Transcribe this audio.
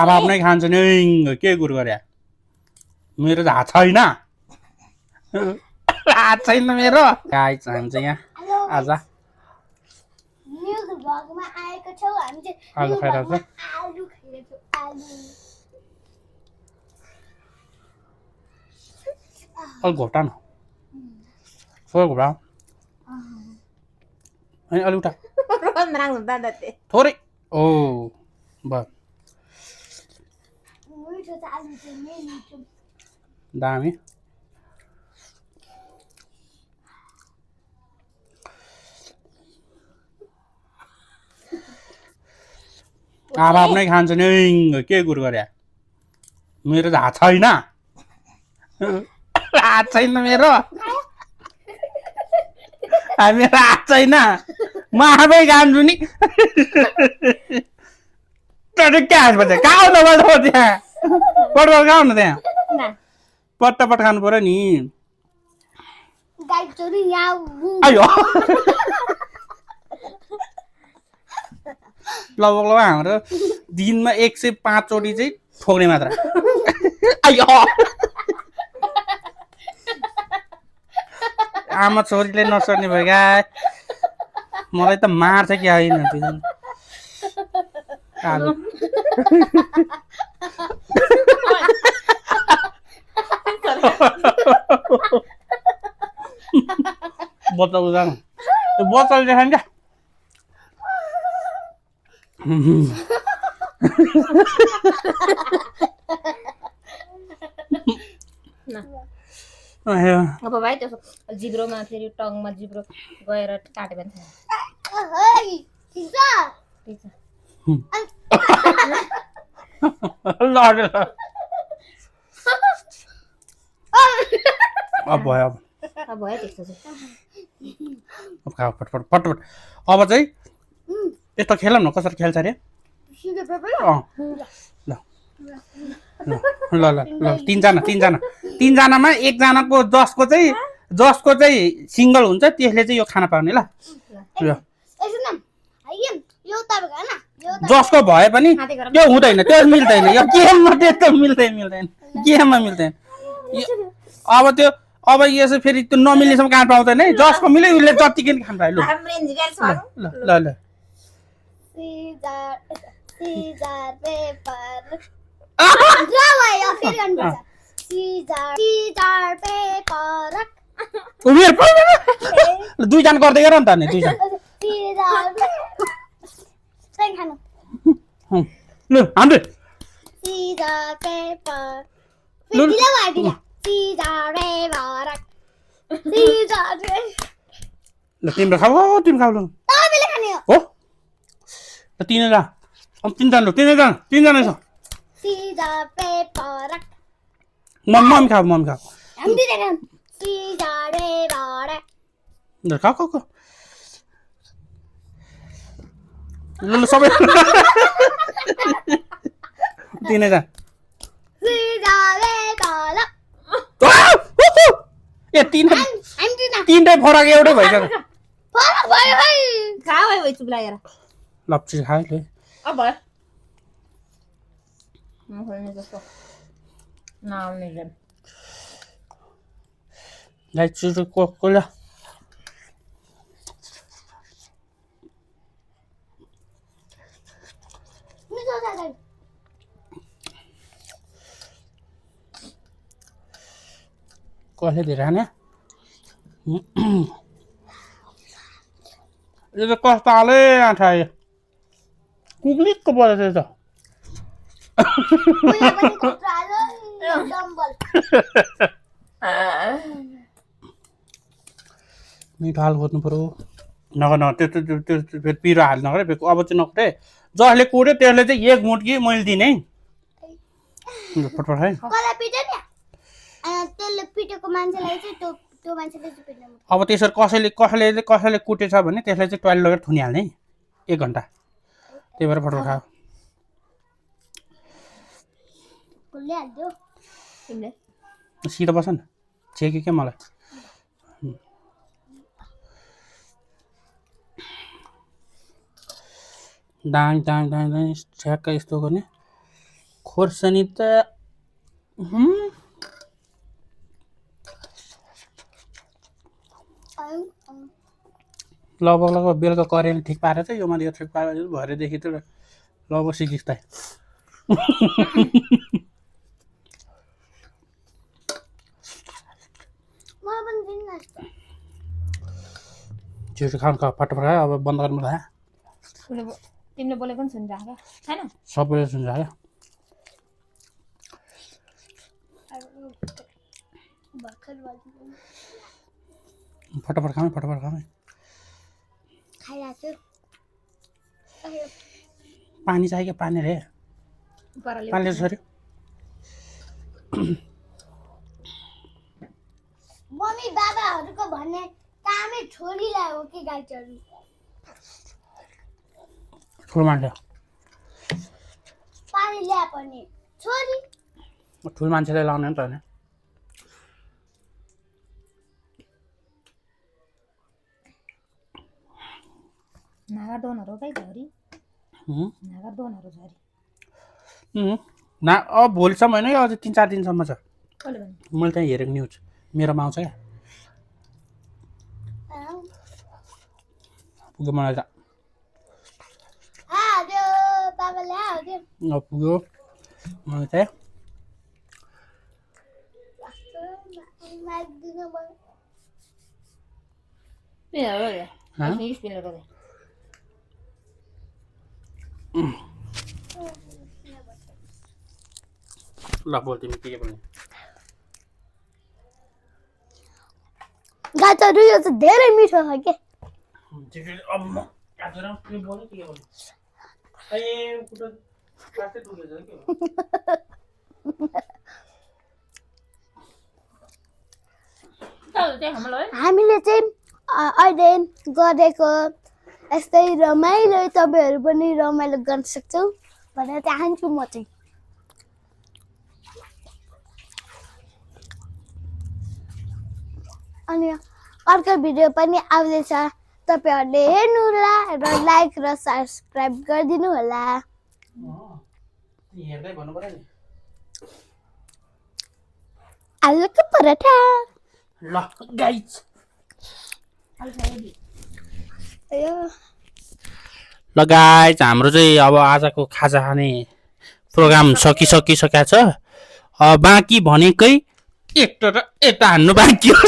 अब आफ्नै खान्छ नि के कुरो गरे मेरो त हात छैन हात छैन मेरो गाई खान्छ यहाँ आज आलु खाइरहेको छ अलि घोप्टा न थोरै घोप्टा अनि अलि उठा थोरै ओ बस दामी अब आफ्नै खान्छ नि के कुरो गरे मेरो त हात छैन हात छैन मेरो मेरो हात छैन म आफै खान्छु नि क्या हात कहाँ हो तपाईँ त्यहाँ पटपट खाऊ न त्यहाँ पटपट खानु पर्यो नि अयो लगभग हाम्रो दिनमा 105 चोटि चाहिँ ठोक्ने मात्र अयो आमा छोरीले नसर्ने भयो क्या मलाई त मार्छ क्या होइन आलु बोतल जानु बोतल देखान्छ अब भाइ त्यो जिब्रोमा फेरि टङमा जिब्रो गएर काट्यो भने अब भयो भयो त्यस्तो अब खाऊ फटफट फटफट अब चाहिँ यस्तो खेलौँ न कसरी खेल्छ अरे ल ल ल ल तीनजनामा एकजनाको जसको चाहिँ सिङ्गल हुन्छ त्यसले चाहिँ यो खाना पाउने ल जसको भए पनि त्यो हुँदैन त्यो मिल्दैन यो गेममा त्यस्तो मिल्दैन गेममा मिल्दैन अब यसो फेरि त्यो नमिलेसम्म काट पाउँदैन है जसको मिल्यो उसले जति किन खानु पायो ल ल दुईजना गर्दै गर नि त नि दुईजना ल हान्डे ल तिम्रो खाऊ तिमी खाऊ ल हो ल तिनजना अब तिनजना छ मम्मी खाऊ ल खाऊ ल सबै तिनजना ए तीनटै फरक एउटै भइसक्यो लप्ची खायो ले अब भयो नखोल्ने जस्तो नआउने गेम लाइट चुटु कोला कसले धेरै खाने यो त कस्तो हालै आँठायो कुक्लिकको परेछ त मिठो हाल खोज्नु पर्यो नगर त्यो फेरि पिरो हाल्नु नगर अब चाहिँ नखुटे जसले कुट्यो त्यसले चाहिँ एक मुट्की मैले दिने है फटफट है अब त्यसरी कसैले कुटेछ भने त्यसलाई चाहिँ टोइलेट लगेर थुनिहाल्ने 1 घन्टा त्यही भएर फटफट खाऊ सिधो बस न छेक्यो क्या मलाई दाङ ठ्याक्क यस्तो गर्ने खोर्सानी त लगभग बेलुका करेन्ट ठिक पारेर चाहिँ यो माथि ठिक पारेर भरेदेखि त लगभग सिकिस्ता छिटो खानु फटाफट खायो अब बन्द गर्नु भयो तिमीले बोलेको पनि सुनिरहेको छैन सबैले सुन्छ क्या फटाफट खानु पानी चाहियो क्या पानी रे पानीले छोड्यो मम्मी बाबाहरूको भन्ने कामै छोरीलाई हो कि गाई चढ्नु ठुलो मान्छे पानी ल्याए पनि छोरी ठुलो मान्छेले लाउने नि त होइन नागा दोनहरू कहीँ झरी नागा दोनहरू झरी ना अब भोलिसम्म होइन अझै 3-4 दिनसम्म छ कसले भन्नु मैले त्यहाँ हेरेको न्युज मेरोमा आउँछ क्या पुग्यो मलाई त बाबाले आयो पुग्यो मलाई चाहिँ ल बोल तिमी के भन्ने गाई चढ्नु यो चाहिँ धेरै मिठो छ के हामीले चाहिँ अहिले गरेको यस्तै रमाइलो तपाईँहरू पनि रमाइलो गर्न सक्छौ भनेर चाहन्छु म चाहिँ अनि अर्को भिडियो पनि आउँदैछ तपाईहरूले हेर्नु होला र लाइक र सब्सक्राइब गरिदिनु होला हेर्दै भन्नु पर्यो नि आलुको पराठा ल गाइस ल गाइस हाम्रो चाहिँ अब आजको खाजा खाने प्रोग्राम सकिसकेको छ बाँकी भनेकै यता र यता हान्नु बाँकी हो